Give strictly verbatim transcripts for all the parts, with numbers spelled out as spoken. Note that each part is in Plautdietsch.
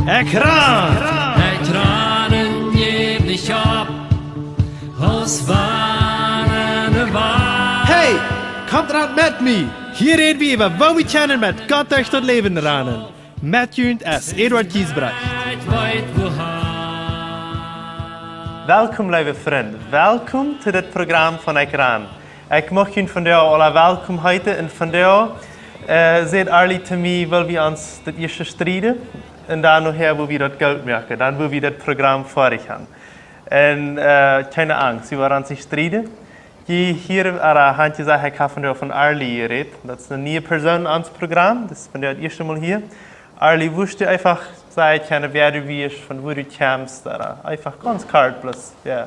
Ekj ran! Ekj ran un jäw nich opp, aus wann ne Wal. Hey, komt ran met mie! Hia räd wie äwa, woo wie kjennen met Gott derch daut Läwen ranen. Met junt es Eduard Giesbrecht. Ekj weet wohan. Welkom, leewe Frind. Welkom to dit Program von Ekj ran. Ekj mucht junt vondoag aula welkom heeten un vondoag, äh, säd Arly to mie, well wie ons daut ieeschte strieden un dan nohäa, woo wie daut goot moaken, dan woo wie daut Program foadich han. Un, äh, kjeene Angst, wie woaren ons nich strieden. Jie hieren, äh, han jie jesajcht, ekj hab vondoag von Arly jerät. Daut es eene niee Persoon en ons Program, daut es vondoag daut ieeschte Mol hia. Arly, wurscht du eefach sajen, kjeene, wäa du best, von wua du kjemst, ooda eefach gaunz kort, bloos, jo,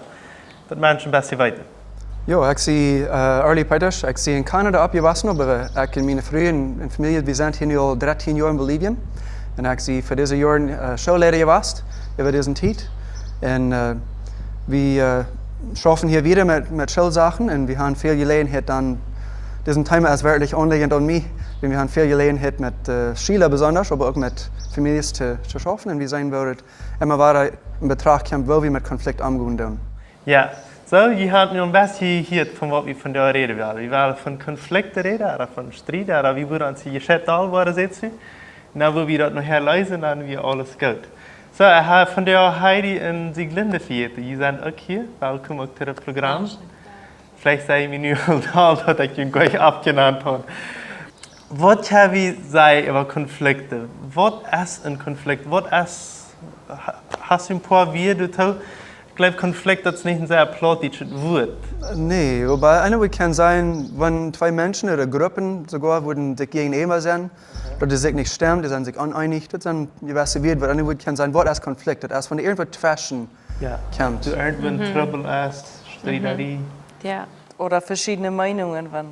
daut Menschen een bät weeten. Jo, ekj sie, äh, Arly Peetasch. Ekj sie en Kanada oppjewossen, oba ekj un miene Fru un, un Famielje, wie sent hia nu aul dartieen Joa en Bolivien. Un ekj sie fa dise Joaren, äh, Schoolleida jewast äwa dise Tiet. Un, äh, wie, äh, schaufen hia wieda met, met Schoolsachen un wie han väl Jeläajenheit dan, dit Thema es werkjlich aunliejent aun mie. Wan wie han väl Jeläajenheit met, äh, Schiela besonda, oba uk met Famieljes to, to schaufen un wie seenen, woo daut emma wada en Betracht kjemt, woo wie met Konflikt omgonen doonen. Jo, soo, jie han nu een bät jehieet von waut wie vondoag räden wellen. Wie wellen von Konflikten räden, ooda von Strieden, ooda wie wudden ons hia jescheit aul woaren seenen. Na, woo wie daut nohäa leesen, dan wia aules goot. Soo, ekj hab vondoag Heidi un Sieglinde vejäten. Jie sent uk hia. Welkom uk to daut Program. Veleicht sie jie mie nu aul, daut ekj junt jlikj aufjenant hab. Waut kjenn wie sajen äwa Konflikten? Waut es een Konflikt? Waut es, ha-, hast du een poa Wieed doatoo? Ekj jleew, Konflikt, daut es nich een sea plautdietschet Wuat. Nä, oba eena wudd kjennen sajen, wan twee Menschen ooda Gruppen soogoa wudden sikj jäajenäwa sennen, daut dee sikj nich stemmen, dee sent sikj oneenich, daut sent jewesse Wieed, waut eena wudd kjennen sajen, waut es Konflikt? Daut es, wan irjentwaut tweschen Jo. kjemt. Doa irjentwua Mhm. Trubbel es, Mhm. Striederie. Jo. Ooda veschiedne Meenungen, wan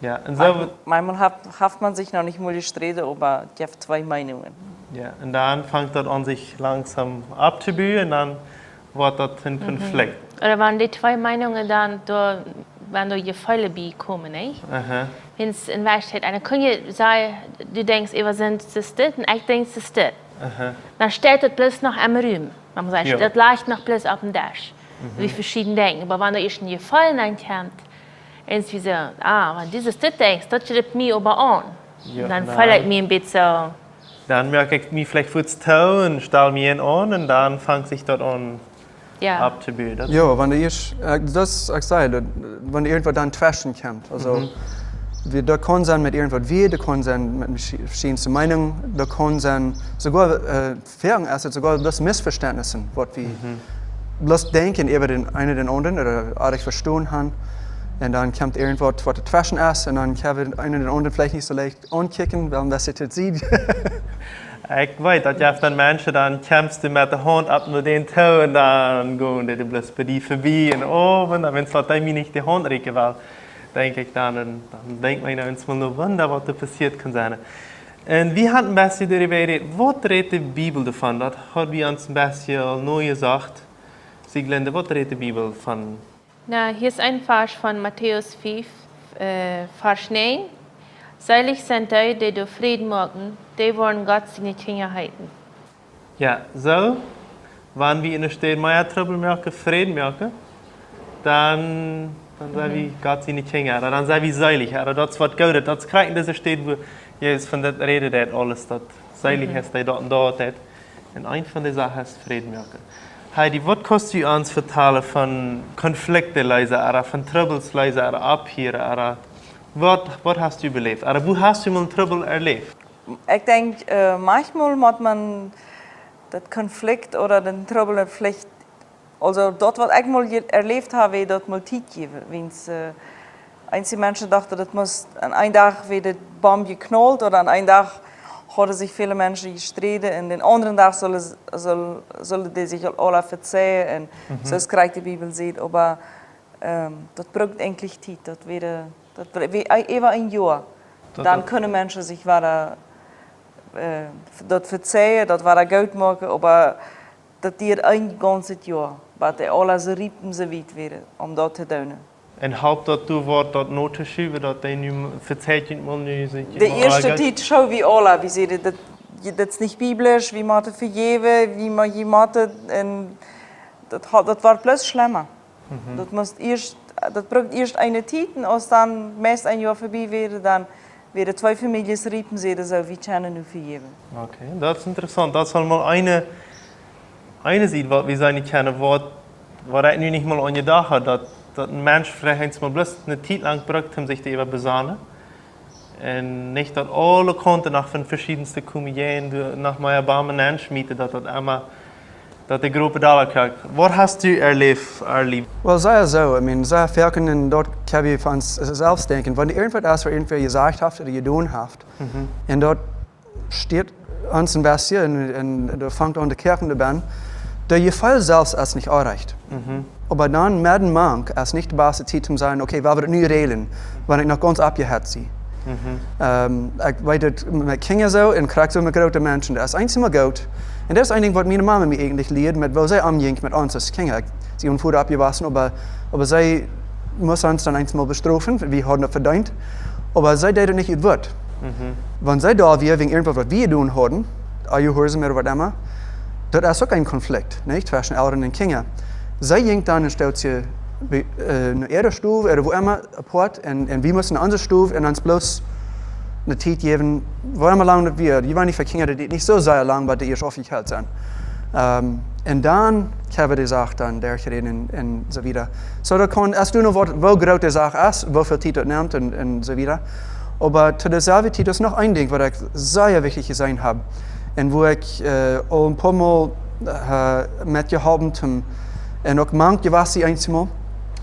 Jo, un soo Maun-, maunchmol haft, haft maun sikj noch nich mol jestreden, oba jie haben twee Meenungen. Jo, un dan fangt daut aun, sikj langsom opptobuen, un dan woat daut een Mhm. Konflikt. Ooda wan dee twee Meenungen dan doa, wan doa Jefeele bie komen, nä? Aha. Wan et en Woarheit, un dan kaun jie sajen, du denkjst, Eva, sent se dit, un ekj denkj, se dit. Aha. Dan steit daut bloos noch em Rum. Wan maun sajcht, Jo. daut licht noch bloos oppem Desch. Mhm. Wie veschieden denkjen. Oba wan doa ieescht een Jefeel aunkjemt, un wie sajen, ah, wan dise dit denkjt, daut jeit mie oba aun. Jo, Dan nä. feel ekj mie een bät soo. Dan moak ekj mie veleicht fuaz too un stal mie aun un dan fangt sikj daut aun Jo. opptobuen. Daut Jo, wan doa ieescht, äh, daut, ekj saj, daut, wan irjentwaut dan tweschen kjemt. Aulsoo, Mhm. wie, daut kaun sennen met irjentwaut Wieed, daut kaun sennen met veschi-, veschiedne Meenungen, daut kaun sennen, soogoa, äh, Foaken es et soogoa bloos Missvestentnisse, waut wie Mhm. bloos denkjen äwa dän eenen dän aundren ooda aundasch vestonen haben. Un dan kjemt irjentwaut, waut doatweschen es, un dan kjenn wie dän eenen dän aundren veleicht nich soo leicht aunkjikjen, wiels daut sieht. Ekj weet, daut jeft dan Menschen, dan kjemst du met de Haunt opp no dän too un dan gonen dee bloos bie die verbie un, oh, wan, wan daut dee mie nich de Haunt rieekjen well, denkj ekj dan, un dan denkjt maun eenjemol no, wunda, waut doa passieet kaun sennen. Un wie haben een bät doaräwa jerät, waut rät de Bibel doavon? Daut haben wie ons een bät aul nojesajcht. Sieglinde, waut rät de Bibel von? Na, hia es een Varsch von Matäus fiew, äh, Varsch näajen. Seelich sent dee, dee doa Fräd moaken, dee woaren Gott siene Kjinja heeten. Jo, soo, wan wie en de Städ mea Trubbel moaken, Fräd moaken, dan, dan sent Mhm. wie Gott siene Kjinja, dan sent wie seelich, daut es waut Goodet, daut kjrieen dise Städ, wua Jesus von daut rät, daut aules, daut seelich Mhm. es, dee daut un daut deit. Un eent von de Sachen es Fräd moaken. Heidi, waut kaust du ons vetalen von Konflikten leesen, ooda von Trubbels leesen, ooda aufhieren, ooda waut, waut hast du beläft? Ooda wua hast du mol Trubbel erläft? Ekj denkj, äh, maunchmol mott maun daut Konflikt ooda dän Trubbel veleicht, aulsoo daut, waut ekj mol je-, erläft hab, wia daut mol Tiet jäwen. Wiels, äh, eenje Menschen dochten, daut must aun een Dach wia de Bomb jeknalt ooda aun een Dach hauden sikj väle Menschen jestreden un dän aundren Dach sullen, sull-, sullen dee sikj aul aula vezeien un Mhm. soo aus de Bibel sajcht, oba, ähm, daut brukt eejentlich Tiet, daut wia, daut wia, wia äwa een Joa. Daut, Dan daut kunnen Menschen sikj wada, äh, daut vezeien, daut wada goot moaken, oba daut diat een gaunzet Joa, waut dee aula soo riep un soo wiet wieren, om daut to doonen. Un halpt daut, du woascht daut no to schuwen, daut dee nu vezeien mol nu sikj De mol ieeschte ärgren? Tiet soo wia aula, wie säden, daut dit es nich biblisch, wie motten vejäwen, wie mo-, wie motten, un daut ha-, daut woat bloos schlemma. Mhm. Daut mott ieescht, daut brukt ieescht eene Tiet, un aus dan meist een Joa verbie wia, dan wieren twee Famieljes riepen, säden see: "Wie kjennen nu vejäwen." Okay, daut es interessaunt. Daut es aul mol eene, eene Sied, waut wie seenen kjennen, waut, waut ekj nu nich mol aun jedocht haud, daut, daut een Mensch veleicht eemol bloos eene Tiet lang brukt, om sikj to äwabesonnen. Un nich daut aule Kaunten noch von veschiedne komen, jie, un doa noch mea Bomben nenschmieten, daut daut emma, daut de Grupp dolla kjikjt. Waut hast du erläft, Arlie? Well, sea soo. I mean, sea foaken, un daut kaun wie von ons selfst denkjen. Wan irjentwaut es, waut irjentwäa jesajcht haft ooda jedonen haft, Mhm. un daut stieet ons een bät, un, un daut fangt aun to kjäakjen doabennen, daut Jefeel selfst es nich onrajcht. Mhm. Oba dan medden mank es nich de baste Tiet to sajen: "Okay, wie woaren nu räden, wan ekj noch gaunz oppjehetzt sie." Mhm. Ähm, ekj weet daut met Kjinja soo un krakjt soo met groote Menschen. Daut es eent mol goot. Un daut es een Dinkj, waut miene Mama mie eejentlich lieed, met woo see omjinkj met ons aus Kjinja. Ekj sie onen Voda oppjewossen, oba, oba see must ons dan eent mol bestrofen, wie hauden daut vedeent. Oba see deed daut nich ut Wut. Mhm. Wan see doa wia wäajen irjentwaut, waut wie jedonen hauden, onjehuarsaum ooda waut emma, daut es uk een Konflikt, nich? Tweschen Elren un Kjinja. See jinkj dan een Stootje, äh, no äare Stow ooda wua emma, apoat, un, un wie musten no onse Stow un ons bloos eene Tiet jäwen, woo emma lang daut wia. Jie weeten, fa Kjinja, daut diet nich soo sea lang, bat dee ieescht oppjekjieet sent. Ähm, un dan kjenn wie de Sach dan derchräden un, un soo wieda. Soo, daut kaun, aus du noch waut, woo groot de Sach es, woo väl Tiet daut nemt un, un soo wieda. Oba to deeselwje Tiet es noch een Dinkj, waut ekj sea wichtich jeseenen hab. Un wua ekj, äh, aul een poa Mol, äh, metjeholpen hab, un uk mank jewast sie eent mol.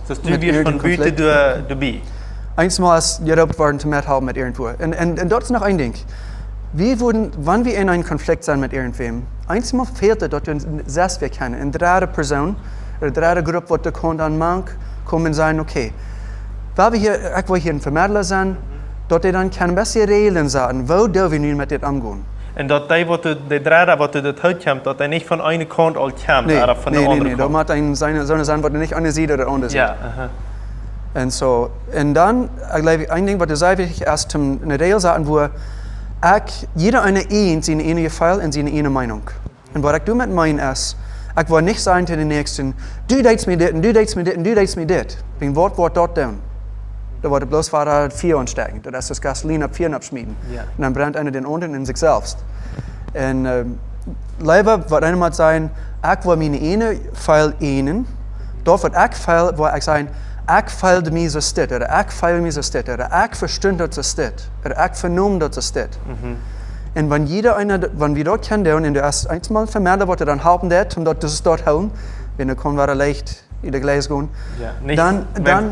Daut du met wieescht irjent von Konflikt. Buten doa, doabie. Eent mol es jeroopt worden to methalpen met irjentwua. Un, un, un daut es noch een Dinkj. Wie wudden, wan wie en een Konflikt sent met irjentwäm, eent mol fält et, daut wie selfst wäa kjennen, eene dredde Persoon, eene dredde Grupp, waut doa kaun dan mank komen un sajen: "Okay, wan wie hia, ekj well hia een Vemedla sennen", daut dee dan kaun een bät Räajlen sajen, woo doo wie nu met dit omgonen. Un daut dee, waut de, de dredde, waut de, de Tiet kjemt, daut dee nich von eene Kaunt aul kjemt, nä, ooda von nä, de nä, aundre nä, daut Kaunt. Mott een sennen, soone sennen, waut nich aun de Sied ooda aun de Sied. Jo, aha. Un soo, un dan, ekj jleew, een Dinkj, waut sea wichtich es, om eene Räajel to sajen, wua ekj, jieda eena eent siene eejne Jefeel un siene eejne Meenunk. Un waut ekj doamet meen es, ekj well nich sajen to dän Näakjsten: "Du deetst mie dit un du deetst mie dit un du deetst mie dit." Wäajen waut woat daut dan? Dan woat et bloos wada Fia aunstoaken. Daut es aus Gasoline opp Fia oppschmieten. Jo. Un dan brent eena dän aundren un sikj selfst. Un, ähm, leewa, waut eena mott sajen, ekj well miene eejne Jefeel eenen. Daut, waut ekj feel, well ekj sajen, ekj feeld mie soo dit, ooda ekj feel mie soo dit, ooda ekj vestunt daut soo dit, ooda ekj venomm daut soo dit. Mhm. Un wan jieda eena, wan wie daut kjennen doonen, un doa es eent mol een Vemedla, waut dan halpen deit, om daut, daut es daut hoolen, wan et kaun wada leicht ut de Gleis gonen. Jo, nich, dan, wan, dan,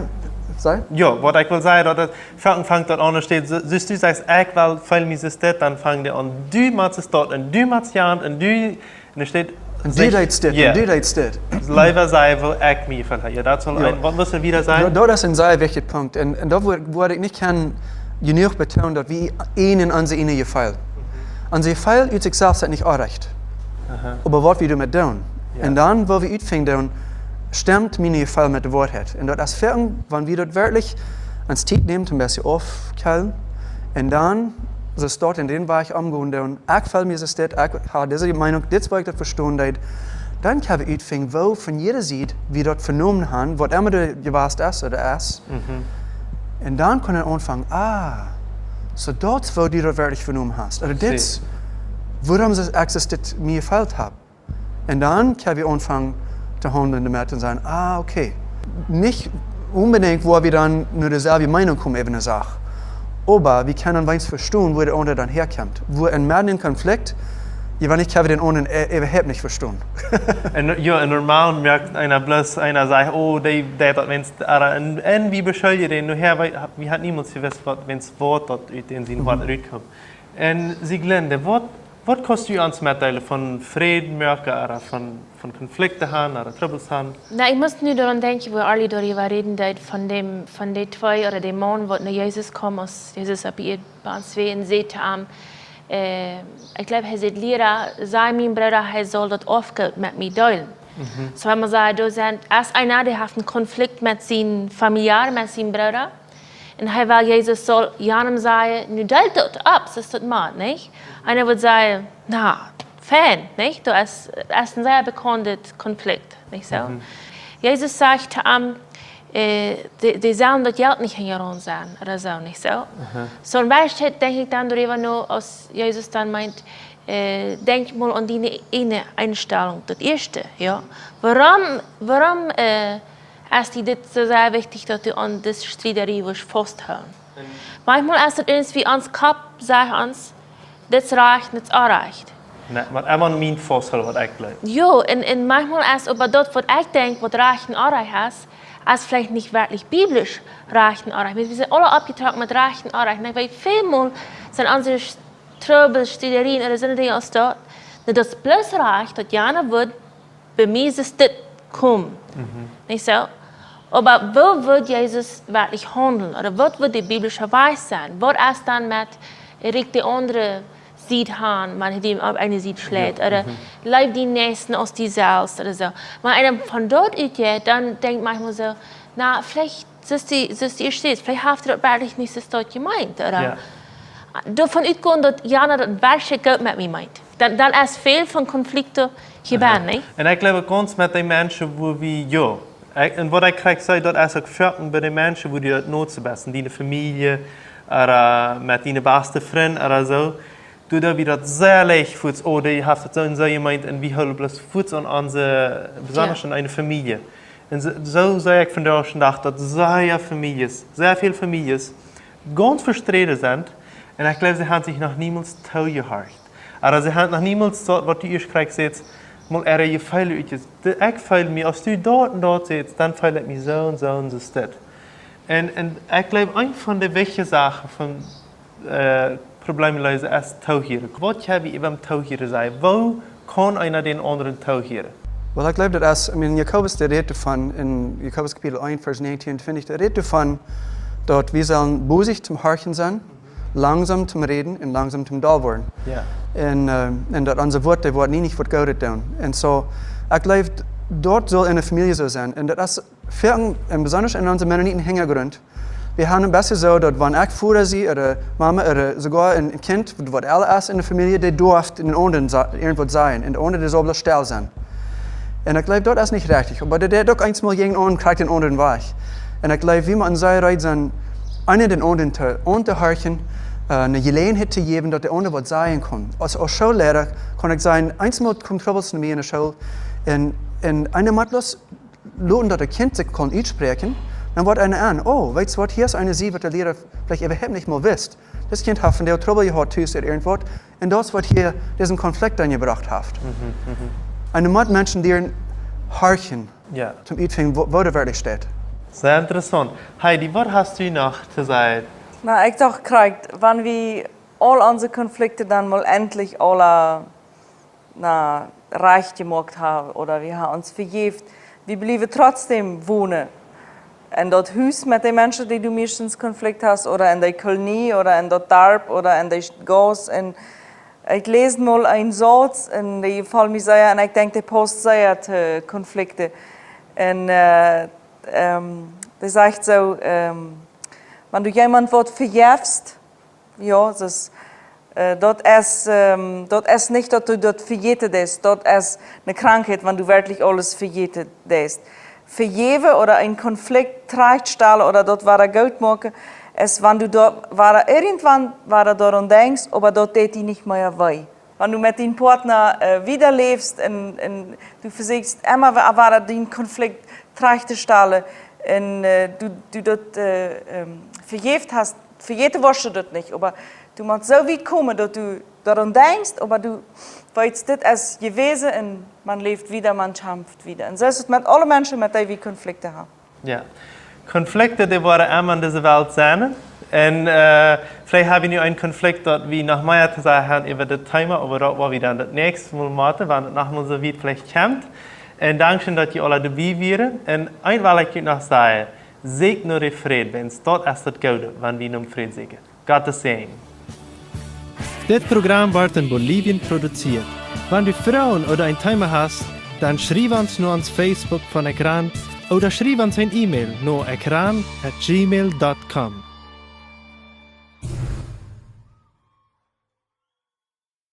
saj? Jo, waut ekj well sajen, daut et, fangt, fangt daut aun, daut steit, soo, soo aus du sajchst, ekj well, feel mie soo dit, dan fangt dee aun, du motst daut, un du motst jant, un du, un et steit, un du deetst dit, jo, un du deetst dit. Leewa sajen, woo ekj mie jefeel. Jo, daut saul, jo, een, waut must wie wieda sajen? Jo, daut es een sea wichtja Punkt. Un, un daut wudd, wudd ekj nich kjennen jenuach betoonen, daut wie eenen aun onse eejne Jefeel. Mhm. Onse Jefeel ut sikj selfst es nich onrajcht. Aha. Oba waut wie doamet doonen. Jo. Un dan, waut wie utfinjen doonen, stemt mien Jefeel met de Woarheit. Un daut es foaken, wan wie daut werkjlich ons Tiet nämen, een bät aufkjeelen. Un dan, soo staut en dän Wajch omgonen doonen, ekj feel mie soo dit, ekj hab dise Meenunk, dit es, woo ekj daut vestonen deed. Dan kjenn wie utfinjen, woo von jieda Sied wie daut venomen haben, waut emma doa jewast es ooda es. Mhm. Un dan kaun wie aunfangen, ah, soo daut es, woo du daut werkjlich venomen hast. Ooda dit es, wuarom es, ekj soo dit mie jefeelt hab. Un dan kjenn wie aunfangen to haundlen doamet un sajen, ah, okay. Nich onbedinjt, wua wie dan no deeselwje Meenunk komen äwa eene Sach. Oba wie kjennen weens vestonen, wua de aundra dan häakjemt. Wua en, medden en Konflikt, jo, wan ekj hab dän aundren, äh, äwahaupt nich vestonen. Un, jo, un normal moakt eena bloos, eena sajcht, oh, dee, dee daut weens, ooda, un, un wie beschuljen dän, nohäa, wie, wie haben niemols jewist, waut, weens waut daut ut en sien Hoat, mhm, rutkjemt. Un Sieglinde, waut, waut kaust du ons metdeelen von Fräd moaken, ooda von, von Konflikten haben, ooda Trubbels haben? Na, ekj must nu doaraun denkjen, woo Arlie doaräwa räden deed, von däm, von dee twee ooda dee Maun, waut no Jesus kjeem, aus Jesus opp Ieed wia, un säd to am, äh, ekj jleew, hee säd: "Liera, saj mienen Brooda, hee saul daut Aufgoot met mie deelen." Mhm. Soo, wan wie sajen, doa sent, aus eena, dee haft eenen Konflikt met sienen Famielje, met sienen Brooda, Un hee well, Jesus saul aun am sajen: "Nu deelt daut opp, soo es daut mau, nich?" Un hee wudd sajen: "Na, fein, nich? Daut es, es een sea bekaunta Konflikt, nich soo?" Mhm. Jesus sajcht to am, äh, dee, dee sellen daut Jelt nich hinjaraun sennen, ooda soo, nich soo? Mhm. Soo, un woo es daut, denkj ekj dan doaräwa no, aus Jesus dan meent, äh, denkj mol aun diene eene Enstalunk, daut ieeschte, jo? Wuarom, wuarom, äh, es die dit soo sea wichtich, daut du aun dise Striedarie wurscht fausthoolen? Un manchmol es daut irjentwoo, ons Kopp sajcht ons, dit es rajcht, dit es orrajcht. Nä, waut emma mie fausthoolen, waut ekj jleew. Jo, un, un manchmol es oba daut, waut ekj denkj, waut rajcht un orrajcht es, es veleicht nich werkjlich biblisch rajcht un orrajcht. Wie sent aula oppjetrocken met rajcht un orrajcht. Un ekj weet, välmol sent onse Sch-, Trubbels, Striedarien ooda soone Dinja aus daut, daut es bloos rajcht, daut jana wudd bie mie es dit komen. Mhm. Nich soo? Oba woo wudd Jesus werkjlich haundlen? Ooda waut wudd de biblische Wajch sennen? Waut es dan met, äh, rikjt de aundre Sied han, wan hee die opp eene Sied schläajcht? Jo, ooda mhm. Leew dien Näakjsten aus die selfst ooda soo. Wan eena von daut utjeit, dan denkj ekj manchmol soo, na, veleicht, soo aus du, soo aus du ieescht sajchst, veleicht haft hee daut werkjlich nich soo jemeent, ooda? Jo. Doavon utgonen, daut jana daut werkjlich goot met mie meent. Dan, dan es väl von Konflikten hia. Aha. Bie, nich? Un ekj jleew, gaunz met de Menschen, wua wie, jo. Ekj, un waut ekj kjrieech, saj, daut es uk foaken bie de Menschen, wua die daut noodst best, en diene Famielje, ooda met diene baste Frind, ooda soo. Du, daut wie daut sea leicht fuaz, oh, dee haft daut soo un soo jemeent, un wie hoolen bloos fuaz aun onse, besonda Jo. En eene Famielje. Un soo, soo see ekj vondoag dän Dach, daut sea Famieljes, sea väl Famieljes, gaunz vesträden sent, un ekj jleew, see haben sikj noch niemols toojehorcht. Ooda see haben noch niemols soo, waut du ieescht kjrieechst, mol äare Jefeele utjesajcht. Ekj feel mie, aus du daut un daut sajchst, dan feel ekj mie soo un soo un soo steit. Un, un ekj jleew, eent von de wichtje Sachen von, äh, Probleme leesen es toohieren. Waut hab wie äwa toohieren sajen? Woo kaun eena dän aundren toohieren? Well, ekj jleew, daut es, ekj meen, Jakobus, dee rät doavon, en Jakobus Kapitel eent, Varsch näajentieen un twintich, dee rät doavon, daut wie sellen bosich toom horchen sennen, langsom toom räden un langsom toom doll woaren. Jo. Un, äh, un daut onse Wieed, dee woaren nie nich waut Goodet doonen. Un soo, ekj jleew, daut saul en de Famielje soo sennen. Un daut es foaken, un besonda en onse Mennoniten Hinjagrunt, wie haben daut bät soo, daut wan ekj Voda sie, ooda Mama, ooda soogoa een, een Kjint, waut ella es en de Famielje, dee darf dän aundren sa-, irjentwaut sajen. Un de aundre, dee saul bloos stell sennen. Un ekj jleew, daut es nich rajcht. Oba daut, daut uk eensmol jinkj aun, kjrieech dän aundren wajch. Un ekj jleew, wie motten sea reed sennen, eena dän aundren to, auntohorchen, äh, eene Jeläajenheit to jäwen, daut de aundre waut sajen kaun. Aus, aus Schoolliera kaun ekj sajen, eensmol kjeemen Trubbels no mie en de School. Un, un eena mott bloos loten, daut daut Kjint sikj kaun utspräakjen, dan woat eena aun: "Oh, weetst waut, hia es eene Sied, waut de Liera veleicht äwahaupt nich mol wist. Daut Kjint haft vondoag Trubbel jehaut tus ooda irjentwaut, un daut es waut hia disen Konflikt aunjebrocht haft." Mhm, mhm. Eena mott Menschen lieren horchen, Jo. toom utfinjen, woo, woo daut werkjlich steit. Sea interessaunt. Heidi, waut hast du noch to sajen? Na, ekj docht krakjt, wan wie aul onse Konflikte dan mol endlich aula na, rajcht jemoakt haben ooda wie haben ons vejäft, wie bliewen trotzdäm wonen. En daut Hus met de Menschen, dee du meistens Konflikt hast, ooda en de Kolonie, ooda en daut Darp, ooda en de Gauss. Un ekj läs mol een Sauz, un dee jefoll mie sea, un ekj denkj, dee pausst sea to Konflikten. Un, äh, ähm, dee sajcht soo, ähm, wan du wäm waut vejefst, jo, daut es, äh, daut es, ähm, daut es nich, daut du daut vejäten deist. Daut es eene Krankheit, wan du werkjlich aules vejäten deist. Vejäwen ooda een Konflikt trajchtstalen ooda daut wada goot moaken, es, wan du doa wada irjentwan wada doaraun denkjst, oba daut deit die nich mea wee. Wan du met dien Partner, äh, wieda läfst un, un du vesieekjst emma wa-, wada dän Konflikt trajchtostalen un, äh, du, du daut, äh, ähm, vejäft hast, vejäten woascht du daut nich, oba du motst soo wiet komen, daut du doaraun denkjst, oba du weetst, dit es jewast un maun läft wieda, maun kjamft wieda. Un soo es et met aule Menschen, met dee wie Konflikten haben. Jo. Konflikten, dee woaren emma en dise Welt sennen. Un, äh, veleicht hab wie nu een Konflikt, daut wie noch mea to sajen haben äwa dit Thema, oba daut woa wie dan daut näakjste Mol motten, wan et noch mol soo wiet veleicht kjemt. Un dankscheen, daut jie aule doabie wieren. Un eent well ekj junt noch sajen: Sieekjt no dän Fräd, wiels daut es daut Goode, wan wie nom Fräd sieekjen. Gottes Säajen. Dit Program woat en Bolivien produzieet. Wan du Froagen ooda een Thema hast, dan schriew ons no ons Facebook von Ekran ooda schriew ons een E-Mail no ekran at gmail dot com.